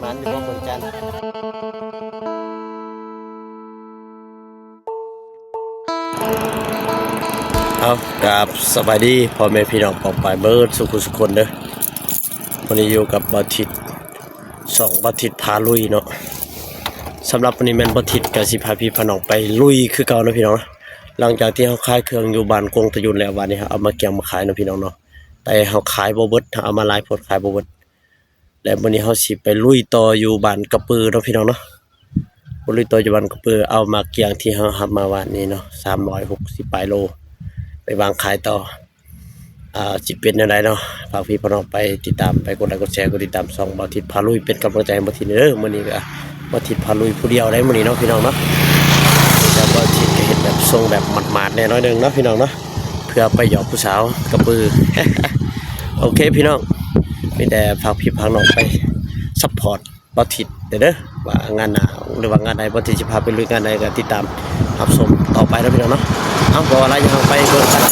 ອັນນີ້ບໍ່ເໝືອນກັນ. ເອົາ ກາບສະບາຍດີພໍ່ແມ່ພີ່ນ້ອງປ້ອງປາຍເບິດສູ່ຜູ້ສູ່ຄົນເດີ. ມື້ນີ້ຢູ່ກັບບ່າວທິດ ຊ່ອງບ່າວທິດພາລຸຍເນາະ. ສຳລັບມື້ນີ້ແມ່ນບ່າວທິດກະຊິພາພີ່ພານ້ອງໄປລຸຍຄືເກົ່າເນາະພີ່ນ້ອງເນາະ. ຫຼັງຈາກທີ່ເຮົາຂາຍເຄື່ອງຢູ່ບ້ານກົງຕະຍຸນແລ້ວ ບາດນີ້ເຮົາເອົາມາກຽງມາຂາຍເນາະພີ່ນ້ອງເນາະ. ແຕ່ເຮົາຂາຍບໍ່ເບິດ ເຮົາເອົາມາຫຼາຍໂພດຂາຍບໍ່ເບິດ. ແລະ ມື້ນີ້ເຮົາຊິໄປລຸຍຕໍ່ຢູ່ບ້ານກະປືເນາະພີ່ນ້ອງເນາະ. ໄປລຸຍຕໍ່ຢູ່ບ້ານກະປື ເອົາໝາກກຽງທີ່ເຮົາຮັບມາວານນີ້ເນາະ ສາມຮ້ອຍຫົກສິບປາຍໂລ ໄປວາງຂາຍຕໍ່. ອ່າ ຊິເປັນແນວໃດເນາະ ຝາກພີ່ພານ້ອງໄປຕິດຕາມ ໄປກົດໄລກົດແຊ ກົດຕິດຕາມຊ່ອງບ່າວທິດພາລຸຍ ເປັນກຳລັງໃຈໃຫ້ບ່າວທິດເດີ. ມື້ນີ້ກະບ່າວທິດພາລຸຍຜູ້ດຽວໃດມື້ນີ້ເນາະພີ່ນ້ອງເນາະ. ແຕ່ບ່າວທິດກະເຮັດແບບຊົງແບບໝາດໆແດ່ໜ້ອຍໜຶ່ງເນາະພີ່ນ້ອງເນາະ ເພື່ອໄປຢອກຜູ້ສາວກະປື. ໂອເຄພີ່ນ້ອງ ມີແຕ່ຝາກພີ່ຝາກນ້ອງໄປຊັບພອດບ່າວທິດເດີ ວ່າງານໜ້າ ຫຼືວ່າງານໃດ ບ່າວທິດຊິພາໄປລຸຍງານໃດ ກະຕິດຕາມຮັບຊົມຕໍ່ໄປເນາະພີ່ນ້ອງເນາະ. ເອົາ ບໍ່ວ່າຫຼາຍ ເຮົາໄປເບິ່ງກັນ.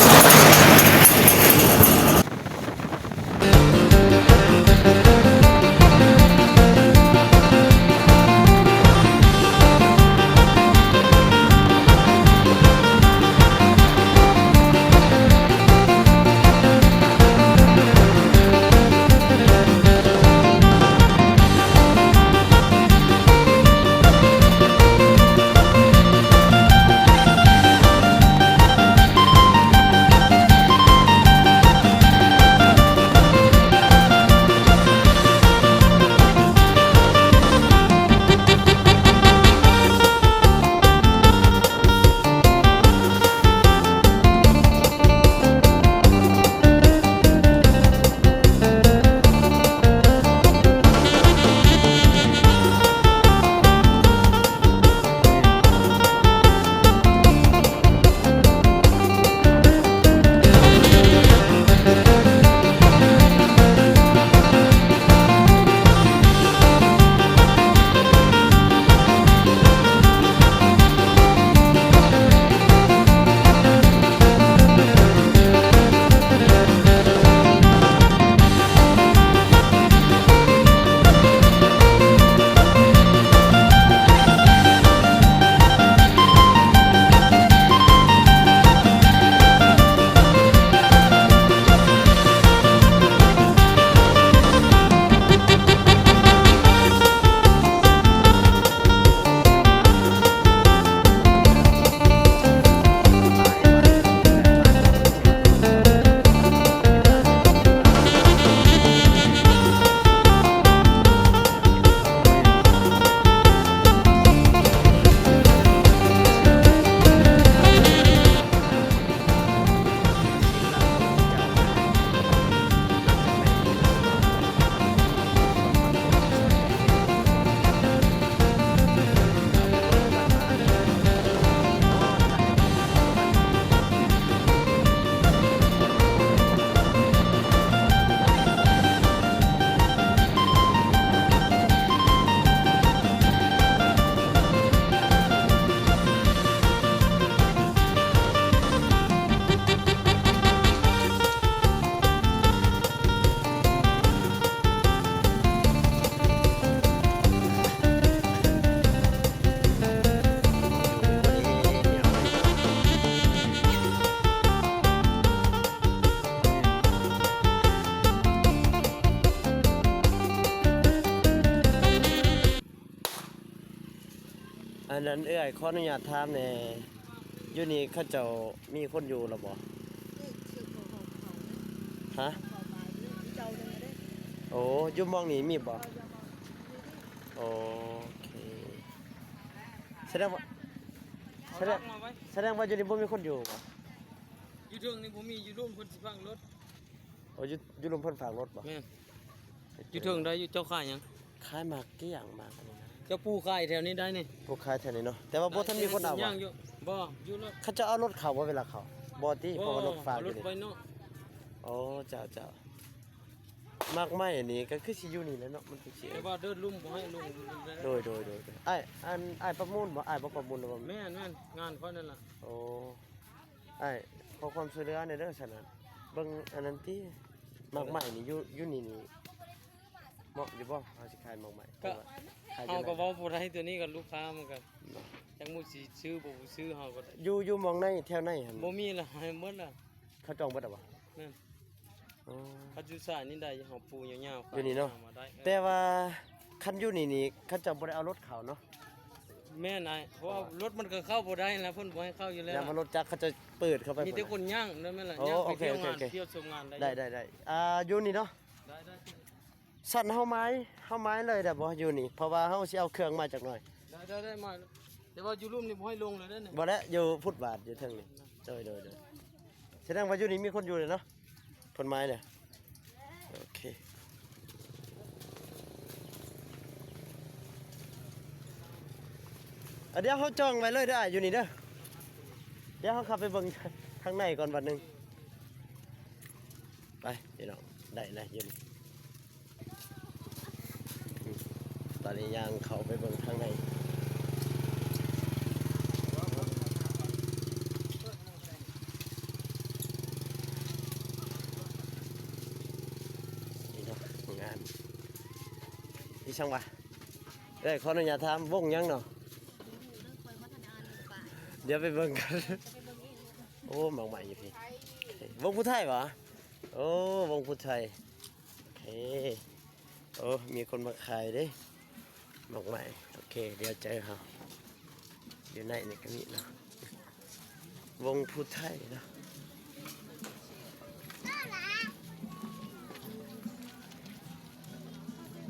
ອັນນັ້ນເອື້ອຍ ຂໍອະນຸຍາດຖາມແດ່ ຢູ່ນີ້ເຂົາເຈົ້າມີຄົນຢູ່ແລ້ວບໍ່? ຮະ? ໂອ້ ຢູ່ໝ່ອງນີ້ມີບໍ່? ໂອເຄ ສະແດງວ່າ ສະແດງ ສະແດງວ່າຢູ່ນີ້ບໍ່ມີຄົນຢູ່ບໍ່? ຢູ່ເທິງນີ້ບໍ່ມີ ຢູ່ລຸ່ມເພິ່ນຊິພັງລົດ. ໂອ້ ຢູ່ ຢູ່ລຸ່ມເພິ່ນຝາກລົດບໍ່? ແມ່ນ. ຢູ່ເທິງໃດ? ຢູ່ ເຈົ້າຂາຍຫຍັງ? ຂາຍໝາກກ້ຽງ ໝາກອັນນີ້ນະ. ເຈົ້າປູກຂາຍແຖວນີ້ໄດ໋ນີ້? ປູກຂາຍແຖວນີ້ເນາະ ແຕ່ວ່າບໍ່ທັນມີຄົນເອົາບໍ່? ຍັງຢູ່. ບໍ່ ຢູ່ລົດ. ເຂົາເຈົ້າເອົາລົດເຂົ້າບໍ່ເວລາເຂົ້າ? ບໍ່ຕິ ເພາະວ່າລົດຝາກຢູ່ນີ້. ໂອ້ ເຈົ້າ ເຈົ້າ. ໝາກໄມ້ນີ້ກໍຄືຊິຢູ່ນີ້ແຫຼະເນາະ ມັນຄືຊິ ແຕ່ວ່າເດີນລຸ່ມບໍ່ໃຫ້ລົງ. ໂດຍ ໂດຍ ໂດຍ. ອ້າຍ ອັນ ອ້າຍປະມູນບໍ່? ອ້າຍບໍ່ປະມູນບໍ່? ແມ່ນໆ ງານຂ້ອຍນັ້ນລະ. ໂອ້ ອ້າຍ ຂໍຄວາມຊ່ວຍເຫຼືອແດ່ເດີ ຊັ້ນນະ ເບິ່ງອັນນັ້ນຕິ ໝາກໄມ້ນີ້ຢູ່ ຢູ່ນີ້ນີ້ ເໝາະຢູ່ບໍ່ ເຮົາຊິຂາຍໝາກໄມ້? ກໍ ເຮົາກໍເວົ້າບໍ່ໄດ້ ຕົວນີ້ກໍລູກຄ້າມັນກໍ ບໍ່ ຈັກໝູ່ຊິຊື້ບໍ່ຊື້ ເຮົາກໍ ຢູ່ ຢູ່ໝ່ອງໃນແຖວໃນຫັ້ນ ບໍ່ມີລະ ໃຫ້ໝົດລະ ເຂົາຈອງເບິດແລ້ວບໍ່? ແມ່ນ ອໍ ເຂົາຢູ່ສາຍນີ້ໄດ້ ເຮົາປູຍາວໆ ຢູ່ນີ້ເນາະ ແຕ່ວ່າຄັນຢູ່ນີ້ນີ້ ເຂົາເຈົ້າບໍ່ໄດ້ເອົາລົດເຂົ້າເນາະ? ແມ່ນອ້າຍ ເພາະວ່າລົດມັນກໍເຂົ້າບໍ່ໄດ້ລະ ເພິ່ນບໍ່ໃຫ້ເຂົ້າຢູ່ແລ້ວ ແລ້ວມັນລົດຈັກເຂົາເຈົ້າເປີດເຂົ້າໄປ ມີແຕ່ຄົນຍ່າງນັ້ນແຫຼະ ໂອ້ ໂອເຄ ໄປທ່ຽວງານ ໂອເຄ ໄປທ່ຽວຊົມງານໄດ້ ໄດ້ ໄດ້ ໄດ້ ອ່າ ຢູ່ນີ້ເນາະ ໄດ້ ໄດ້ ຊັ້ນເຮົາໝາຍ ເຮົາໝາຍເລີຍໄດ້ບໍ່ ຢູ່ນີ້ ເພາະວ່າເຮົາຊິເອົາເຄື່ອງມາຈັກໜ່ອຍ ໄດ້ ໄດ້ ໄດ້ ມາ ແຕ່ວ່າຢູ່ລຸ່ມນີ້ບໍ່ໃຫ້ລົງເລີຍເດ້ ບໍ່ແລ້ວ ຢູ່ຟຸດບາດຢູ່ເທິງນີ້ ໂດຍ ໂດຍ ໂດຍ ສະແດງວ່າຢູ່ນີ້ມີຄົນຢູ່ເລີຍເນາະ ເພິ່ນໝາຍເລີຍ ໂອເຄ ອ່ະ ດຽວເຮົາຈອງໄວ້ເລີຍເດີ ຢູ່ນີ້ເດີ ດຽວເຮົາເຂົ້າໄປເບິ່ງທາງໃນກ່ອນບາດໜຶ່ງ ໄປພີ່ນ້ອງ ໄດ້ແລ້ວຢູ່ນີ້ ຕອນນີ້ຍ່າງເຂົ້າໄປເບິ່ງທາງໃນ ນີ້ເນາະ ງານ ອີ່ຫຍັງວະ? ເອີຍ ຂໍອະນຸຍາດຖາມ ວົງຫຍັງເນາະ? ດຽວໄປເບິ່ງກັນ ໂອ້ ໝາກໄມ້ຢູ່ພີ້ ວົງຜູ້ໄທຫວາ? ໂອ້ ວົງຜູ້ໄທ ໂອເຄ ໂອ້ ມີຄົນມາຂາຍເດ້ ໝາກໄມ້ ໂອເຄ ດຽວເຈີເຮົາ ຢູ່ໃນນີ້ກໍມີເນາະ ວົງຜູ້ໄທເນາະ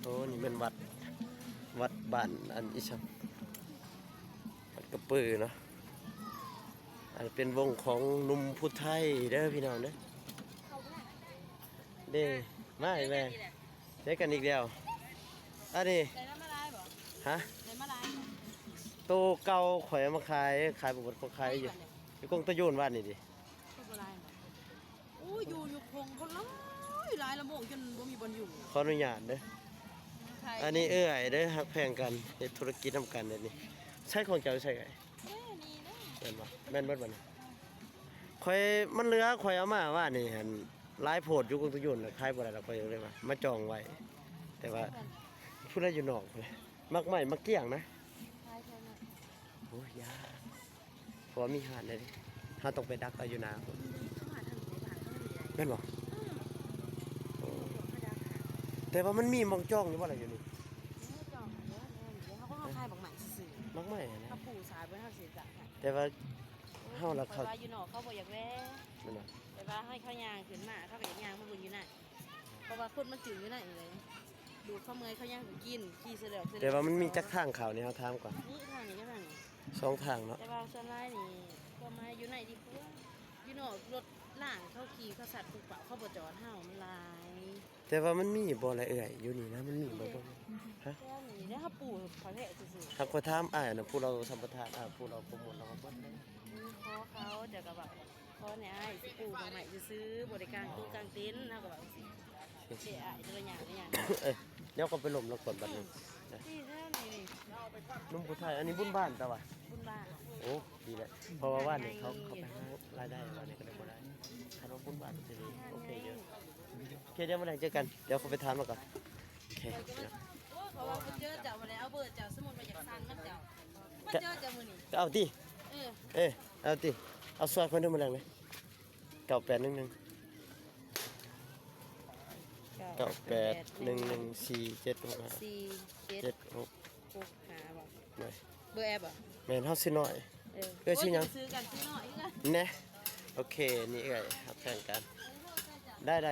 ໂອ້ ນີ້ແມ່ນວັດ ວັດບ້ານອັນອີ່ຫຍັງ ວັດກະປືເນາະ ອັນເປັນວົງຂອງໜຸ່ມຜູ້ໄທເດີພີ່ນ້ອງເດີ ເດ້ ມາອີກແລ້ວ ເຈີກັນອີກແລ້ວ ອັນນີ້ ໄດ້ມາຫຼາຍບໍ່? ຮະ? ໄດ້ມາຫຼາຍບໍ່? ໂຕເກົ່າຂ້ອຍເອົາມາຂາຍ ຂາຍບໍ່ໝົດ ຂ້ອຍຂາຍຢູ່ ຢູ່ກົງຕະໂຍນວານນີ້ເດ້ ຄືບໍ່ຫຼາຍບໍ່? ໂອ້ຍ ຢູ່ ຢູ່ຄົງຄົນຫຼາຍ ຫຼາຍລະໂມງຈົນບໍ່ມີບ່ອນຢູ່ ຂໍອະນຸຍາດເດີ ຂາຍ ອັນນີ້ເອື້ອຍເດີ ຮັກແພງກັນ ເຮັດທຸລະກິດນຳກັນເດ້ນີ້ ໃຊ້ຂອງເຈົ້າໃຊ້ເອື້ອຍ? ເອີ ນີ້ເດ້ ແມ່ນບໍ່? ແມ່ນເບິດບໍ່ນີ້? ຂ້ອຍ ມັນເຫຼືອ ຂ້ອຍເອົາມາວານນີ້ຫັ້ນ ຫຼາຍໂພດຢູ່ກົງຕະໂຍນ ຂາຍບໍ່ໄດ້ ແລ້ວຂ້ອຍເລີຍວ່າມາຈອງໄວ້ ແຕ່ວ່າຜູ້ໃດຢູ່ນອກພຸ້ນ ໝາກໄມ້ໝາກກ້ຽງນະ ຂາຍແຖວນັ້ນ ໂອ້ຍ ຢ່າ ເພາະວ່າມີຮ້ານໃດເດ້ ເຮົາຕ້ອງໄປດັກເອົາຢູ່ໜ້າພຸ້ນ ເຂົາຫາທາງໃນບ້ານເຂົານີ້ໄດ້ ແມ່ນບໍ່? ອືມ ໂອ້ ເຂົາດັກຫາ ແຕ່ວ່າມັນມີໝ່ອງຈອງຢູ່ບໍ່ລະຢູ່ນີ້? ມີຈອງເດີ ແມ່ນເດ້ ເຮົາກໍມາຂາຍໝາກໄມ້ຊື່ໆ ໝາກໄມ້ຫັ້ນນະ ເຮົາປູສາເບິ່ງ ເຮົາຊິຈັກໃຫ້ ແຕ່ວ່າ ເຮົາລະ ເຂົາ ເຂົາວ່າຢູ່ນອກເຂົາບໍ່ຢາກແວ່ ແມ່ນບໍ່? ແຕ່ວ່າໃຫ້ເຂົາຍ່າງຂຶ້ນມາ ເຂົາກໍຢາກຍ່າງມາເບິ່ງຢູ່ໃນ ເພາະວ່າຄົນມັນຈື່ຢູ່ໃນເລີຍ ດູດເຂົາເມື່ອຍເຂົາຍ່າງກໍກິນ ຂີ່ສະເລີກສະເລີກ ແຕ່ວ່າມັນມີຈັກທາງເຂົ້ານີ້ ເຮົາຖາມກ່ອນ ມີທາງນີ້ກັບທາງນີ້ ສອງທາງເນາະ ແຕ່ວ່າສ່ວນຫຼາຍນີ້ກໍມາຢູ່ໃນດີກວ່າ ຢູ່ນອກລົດລ້າງເຂົາຂີ່ ເຂົາສັດປຸກປະ ເຂົາບໍ່ຈອດເຮົາ ມັນຫຼາຍ. ແຕ່ວ່າມັນມີບໍ່ລະເອື້ອຍ ຢູ່ນີ້ນະ ມັນມີບໍ່? ຮະ? ແຖວນີ້ເດ້ ເຮົາປູພະແພະຊື່ໆ ຫາກຂ້ອຍຖາມອ້າຍນະ ຜູ້ລາວສຳປະທານ ອ້າຍ ຜູ້ລາວໂປຣໂມດ ລາວວ່າເບິດເລີຍ ຂໍເຂົາ ເຈົ້າກໍເວົ້າ ຂໍແດ່ອ້າຍ ຊິປູໝາກໄມ້ຊື່ໆ ບໍ່ໄດ້ກາງໂຕກາງເຕັນ ເຮົາກໍເວົ້າຈັ່ງຊີ້ ເດອ້າຍ ແຕ່ລະຢ່າງລະຢ່າງ ເອີ ດຽວກໍໄປລົມລະກ່ອນບັດນີ້ ອືມ ນະ ທີ່ແຖວນີ້ນີ້ ໜຸ່ມຜູ້ໄທ ອັນນີ້ບຸນບ້ານຕະຫວາ ບຸນບ້ານ ໂອ້ ດີແຫຼະ ເພາະວ່າວານນີ້ເຂົາ ເຂົາໄປຫາລາຍໄດ້ ວານນີ້ກໍເລີຍບໍ່ໄດ້ ຄັນວ່າບຸນບ້ານຊິໂອເຄຢູ່ ໂອເຄ ດຽວມື້ໃດເຈີກັນ ດຽວເຂົາໄປຖາມມາກ່ອນ ໂອເຄ ເພາະວ່າເຈີເຈົ້າບໍ່ໄດ້ເອົາເບີເຈົ້າ ສົມມຸດວ່າຢາກສັ່ງນຳເຈົ້າ ມາເຈີເຈົ້າມື້ນີ້ ກໍເອົາຕິ ເອີ ເອີ ເອົາຕິ ເອົາຊ່ວຍເພິ່ນເດີມື້ແລງເດີ ເກົ້າແປດໜຶ່ງໜຶ່ງ ເກົ້າແປດໜຶ່ງໜຶ່ງ ສີ່ເຈັດຫົກຫ້າ ສີ່ເຈັດຫົກຫ້າ ບໍ່ ໂດຍ ເບີແອັບບໍ່ ແມ່ນ ເຮົາຊື່ນ້ອຍ ເອີ ເອື້ອຍຊື່ຫຍັງ ໂອ້ຍ ຊື່ກັນ ຊື່ນ້ອຍຄືກັນ ແນ່ ໂອເຄ ນີ້ເອື້ອຍ ຮັບແພງກັນ ໄດ້ ໄດ້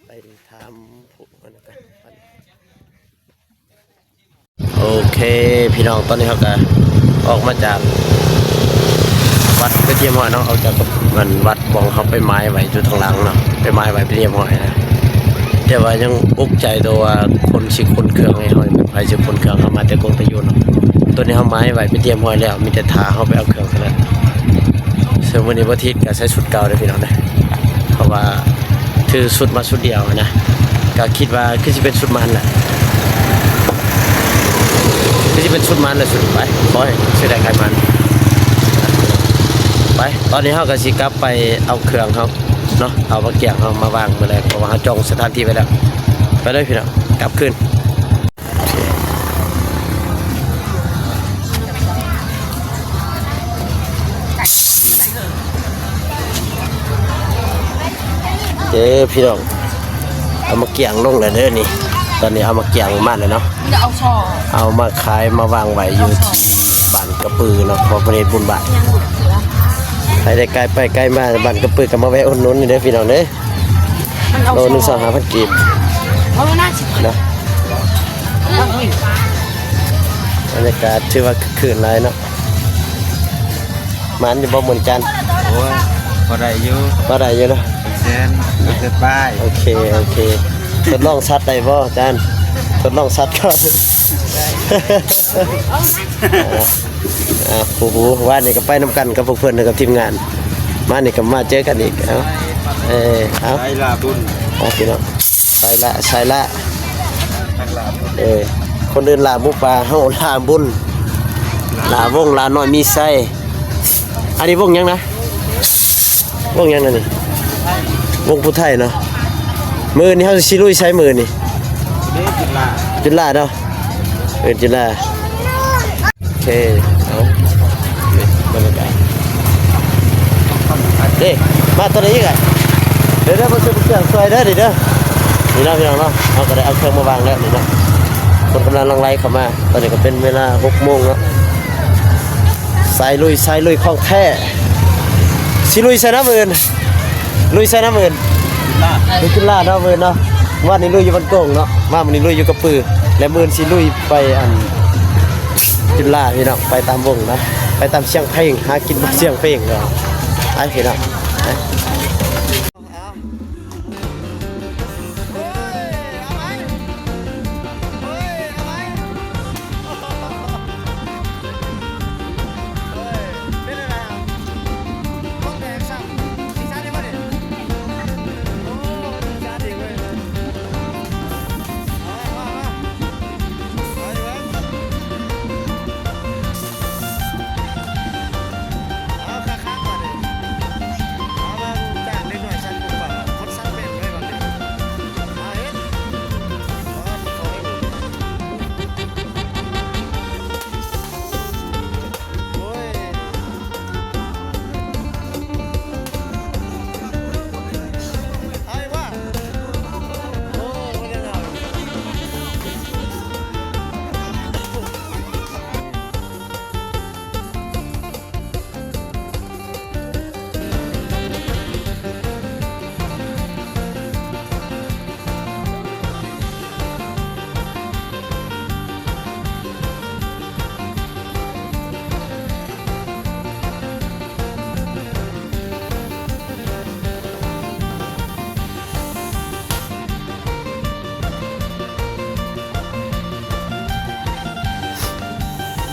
ໄປຖາມຜູ້ອັນນັ້ນກັນ ໂອເຄ ພີ່ນ້ອງ ຕອນນີ້ເຮົາກະອອກມາຈາກວັດເປັນທີ່ຮຽບຮ້ອຍເນາະ ອອກຈາກ ອັນ ວັດ ບ່ອນເຮົາໄປໝາຍໄວ້ຢູ່ທາງຫຼັງເນາະ ໄປໝາຍໄວ້ເປັນທີ່ຮຽບຮ້ອຍນະ ແຕ່ວ່າຍັງອຸກໃຈໂຕວ່າຄົນຊິຂົນເຄື່ອງໃຫ້ເຮົາ ໃຜຊິຂົນເຄື່ອງເຮົາ ມາແຕ່ກົງຕະໂຍນເນາະ ຕອນນີ້ເຮົາໝາຍໄວ້ເປັນທີ່ຮຽບຮ້ອຍແລ້ວ ມີແຕ່ຖ້າເຮົາໄປເອົາເຄື່ອງເທົ່ານັ້ນ ເຊິ່ງມື້ນີ້ບໍ່ທິດກະໃສ່ຊຸດເກົ່າເດີພີ່ນ້ອງເດີ ເພາະວ່າຖືຊຸດມາຊຸດດຽວຫັ້ນນະ ກະຄິດວ່າຄືຊິເປັນຊຸດມັນແຫຼະ ຄືຊິເປັນຊຸດມັນແຫຼະຊຸດ ໄປ ຂໍໃຫ້ຊື້ໄດ້ຂາຍມັນ. ໄປ ຕອນນີ້ເຮົາກໍຊິກັບໄປເອົາເຄື່ອງເຮົາເນາະ ເອົາໝາກກ້ຽງເຮົາມາວາງມື້ແລງ ເພາະວ່າເຮົາຈອງສະຖານທີ່ໄວ້ແລ້ວ. ໄປເລີຍພີ່ນ້ອງ ກັບຄືນ. ເດີພີ່ນ້ອງ ເອົາໝາກກ້ຽງລົງແລ້ວເດີນີ້. ຕອນນີ້ເອົາໝາກກ້ຽງມາແລ້ວເນາະ ເອົາມາຂາຍມາວາງໄວ້ຢູ່ທີ່ບ້ານກະປືເນາະ ເພາະເພິ່ນເຮັດບຸນບ້ານ. ໃຜໄດ້ໄກໄປໄກມາບ້ານກະປືກໍມາແວະອຸດໜູນນີ້ເດີພີ່ນ້ອງເດີ. ໂລໜຶ່ງ ສອງ ຫ້າພັນກີບເນາະ. ບັນຍາກາດຖືວ່າຄຶກຄື້ນຫຼາຍເນາະ. ໝານຢູ່ບໍ່ມື້ນີ້ຈານ? ໂອ້ຍ ພໍໄດ້ຢູ່ ພໍໄດ້ຢູ່ເນາະ ແສນ ແສນປາຍ. ໂອເຄ ໂອເຄ ທົດລອງສັດໄດ້ບໍ່ຈານ? ທົດລອງສັດກ່ອນ. ອ່າ ອ່າ ຜູ້ຮູ້ ວານນີ້ກໍໄປນຳກັນກັບພວກເພິ່ນ ກັບທີມງານ ມານີ້ກໍມາເຈີກັນອີກ. ເອົາ ເອີ ເອົາ ສາຍລ່າບຸນ ເອົາ ພີ່ນ້ອງ ສາຍລ່າ ສາຍລ່າ ເອີ ຄົນອື່ນລ່າໝູປ່າ ເຮົາລ່າບຸນ ລ່າວົງ ລ່ານ້ອຍມີໄຊ. ອັນນີ້ວົງຫຍັງນະ? ວົງຫຍັງນະນີ້? ວົງຜູ້ໄທເນາະ. ມື້ນີ້ເຮົາຊິລຸຍໃສມື້ນີ້? ຈຸລາ ຈຸລາເນາະ ເອີ ຈຸລາ. ໂອເຄ ເອົາ ນີ້ບັນຍາກາດ ເດ້ ມາຕອນນີ້ອີກອະ ເດີ ເດີ ມາຊື້ເຄື່ອງຊ່ວຍເດີ ນີ້ເດີ. ນີ້ເນາະ ພີ່ນ້ອງເນາະ ເຮົາກໍໄດ້ເອົາເຄື່ອງມາວາງແລ້ວນີ້ເນາະ. ຄົນກຳລັງຫຼັ່ງໄຫຼເຂົ້າມາ ຕອນນີ້ກໍເປັນເວລາຫົກໂມງເນາະ. ສາຍລຸຍ ສາຍລຸຍຂອງແທ້ ຊິລຸຍໃສນະມື້ອື່ນ? ລຸຍໃສນະມື້ອື່ນ? ລຸຍຈຸລາເນາະ ມື້ອື່ນເນາະ. ວານນີ້ລຸຍຢູ່ບ້ານໂກງເນາະ ມາມື້ນີ້ລຸຍຢູ່ກະປື ແລະ ມື້ອື່ນຊິລຸຍໄປອັນຈຸລາ ພີ່ນ້ອງ ໄປຕາມວົງເນາະ ໄປຕາມສຽງເພງ ຫາກິນຕາມສຽງເພງເນາະ. ໄປພີ່ນ້ອງ ໄປ.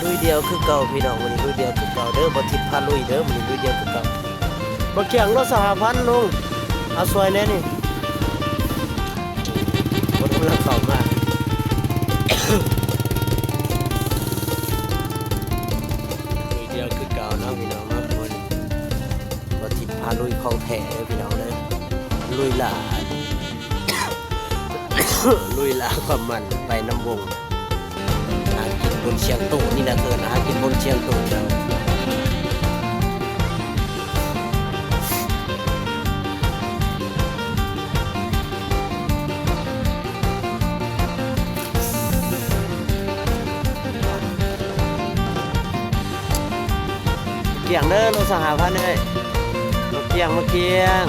ລຸຍດຽວຄືເກົ່າພີ່ນ້ອງ ມື້ນີ້ລຸຍດຽວຄືເກົ່າເດີ ບໍ່ທິດພາລຸຍເດີ ມື້ນີ້ລຸຍດຽວຄືເກົ່າ. ໝາກກ້ຽງໂລຊາວຫ້າພັນລຸງ ເອົາຊ່ວຍແດ່ນີ້ ຄົນກຳລັງເຂົ້າມາ. ລຸຍດຽວຄືເກົ່າເນາະພີ່ນ້ອງເນາະ ມື້ນີ້ບໍ່ທິດພາລຸຍຂອງແທ້ເດີພີ່ນ້ອງເດີ ລຸຍຫຼາ ລຸຍລ່າຄວາມມັນໄປນຳວົງ ຫາກິນບົນຊຽງໂຕນີ້ນະ ເອີ້ນຫາກິນບົນຊຽງໂຕ. ກ້ຽງເດີ ໂລຊາວຫ້າພັນເອີຍ ໝາກກ້ຽງ ໝາກກ້ຽງ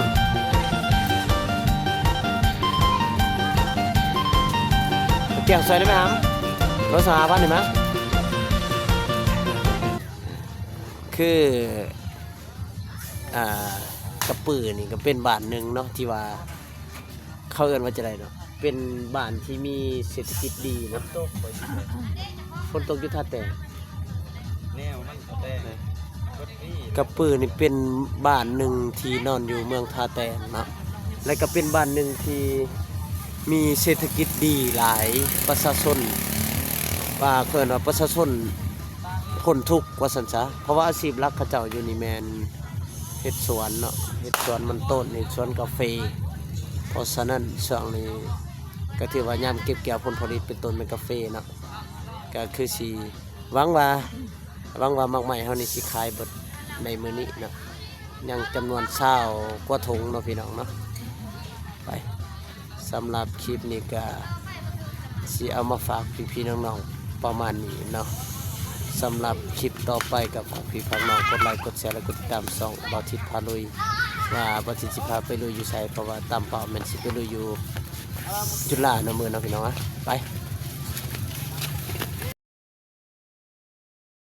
ໝາກກ້ຽງຊ່ວຍໄດ້ໄໝຫຳ ໂລຊາວຫ້າພັນນີ້ມາ. ຄື ອ່າ ກະປືນີ້ກໍເປັນບ້ານໜຶ່ງເນາະ ທີ່ວ່າ ເຂົາເອີ້ນວ່າຈັ່ງໃດເນາະ ເປັນບ້ານທີ່ມີເສດຖະກິດດີເນາະ ຝົນຕົກຢູ່ທ່າແຕງ ແນວມັນ ກະປືນີ້ເປັນບ້ານໜຶ່ງທີ່ນອນຢູ່ເມືອງທ່າແຕງເນາະ ແລະ ກໍເປັນບ້ານໜຶ່ງທີ່ມີເສດຖະກິດດີຫຼາຍ ປະຊາຊົນ ວ່າ ເອີ້ນວ່າປະຊາຊົນພົ້ນທຸກວ່າຊັ້ນຊະ ເພາະວ່າອາຊີບຫຼັກເຂົາເຈົ້າຢູ່ນີ້ແມ່ນ ເຮັດສວນເນາະ ເຮັດສວນມັນຕົ້ນ ເຮັດສວນກາເຟ. ເພາະສະນັ້ນຊ່ວງນີ້ກໍຖືວ່າຍາມເກັບກ່ຽວຜົນຜະລິດເປັນຕົ້ນແມ່ນກາເຟເນາະ ກໍຄືຊິຫວັງວ່າ ຫວັງວ່າໝາກໄມ້ເຮົານີ້ຊິຂາຍເບິດໃນມື້ນີ້ເນາະ ຍັງຈຳນວນຊາວກວ່າຖົງເນາະພີ່ນ້ອງເນາະ. ໄປ ສຳລັບຄລິບນີ້ກະຊິເອົາມາຝາກພີ່ໆນ້ອງໆປະມານນີ້ເນາະ. ສຳລັບຄລິບຕໍ່ໄປກໍຝາກພີ່ຝາກນ້ອງກົດໄລກົດແຊ ແລະ ກົດຕິດຕາມຊ່ອງບ່າວທິດພາລຸຍ ວ່າບ່າວທິດຊິພາໄປລຸຍຢູ່ໃສ ເພາະວ່າຕາມເປົ້າແມ່ນຊິໄປລຸຍຢູ່ຈຸລາເນາະ ມື້ເນາະພີ່ນ້ອງ. ໄປ